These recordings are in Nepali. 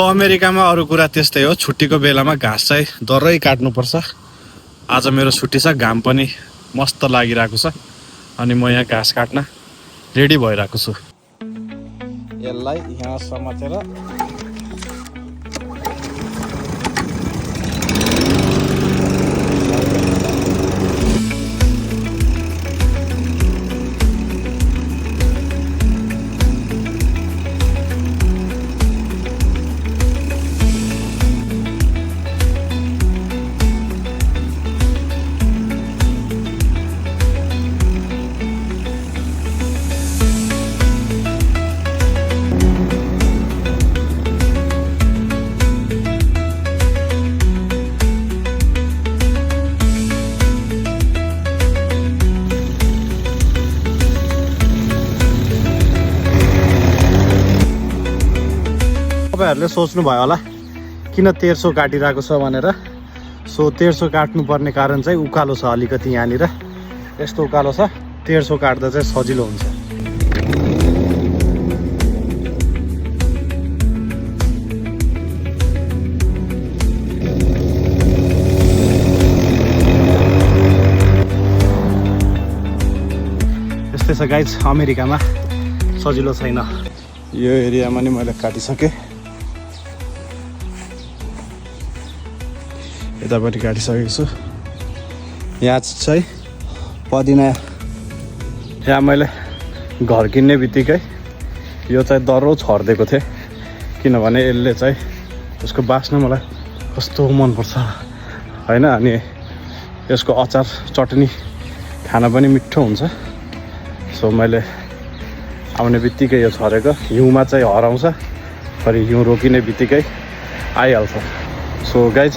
अमेरिकामा अरू कुरा त्यस्तै हो, छुट्टीको बेलामा घाँस चाहिँ दरै काट्नुपर्छ। आज मेरो छुट्टी छ, घाम पनि मस्त लागिरहेको छ अनि म यहाँ घाँस काट्न रेडी भइरहेको छु। यसलाई यहाँ समातेर तपाईहरुले सोच्नु भयो होला किन 1300 काटिरहेको छ भनेर। सो 1300 काट्नुपर्ने कारण चाहिँ उकालो छ अलिकति, यहाँनिर यस्तो उकालो छ, 1300 काट्दा चाहिँ सजिलो हुन्छ। यस्तै छ गाइज, अमेरिकामा सजिलो छैन। यो एरियामा नि मैले काटिसकेँ, यतापट्टि काटिसकेको छु। यहाँ चाहिँ पदिना, यहाँ मैले घर किन्ने बित्तिकै यो चाहिँ दह्रो छरिदिएको थिएँ, किनभने यसले चाहिँ यसको बास्ना मलाई कस्तो मनपर्छ होइन। अनि यसको अचार चटनी खान पनि मिठो हुन्छ। सो मैले आउने बित्तिकै यो छरेको, हिउँमा चाहिँ हराउँछ, फेरि हिउँ रोकिने बित्तिकै आइहाल्छ। सो गाइज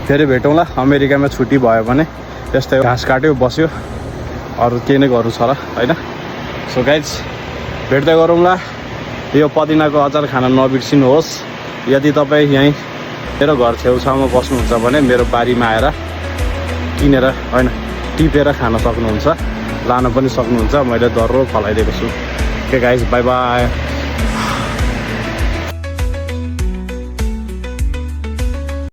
फेरि भेटौँला। अमेरिकामा छुट्टी भयो भने त्यस्तै घाँस काट्यो बस्यो, अरू केही नै गर्नु छ र होइन। सो गाइज भेट्दै गरौँला। यो पदिनाको अचार खान नबिर्सिनुहोस्। यदि तपाईँ यहीँ मेरो घर छेउछाउमा बस्नुहुन्छ भने मेरो बारीमा आएर किनेर होइन टिपेर खान सक्नुहुन्छ, लान पनि सक्नुहुन्छ। मैले दह्रो फलाइदिएको छु। Okay guys, by by.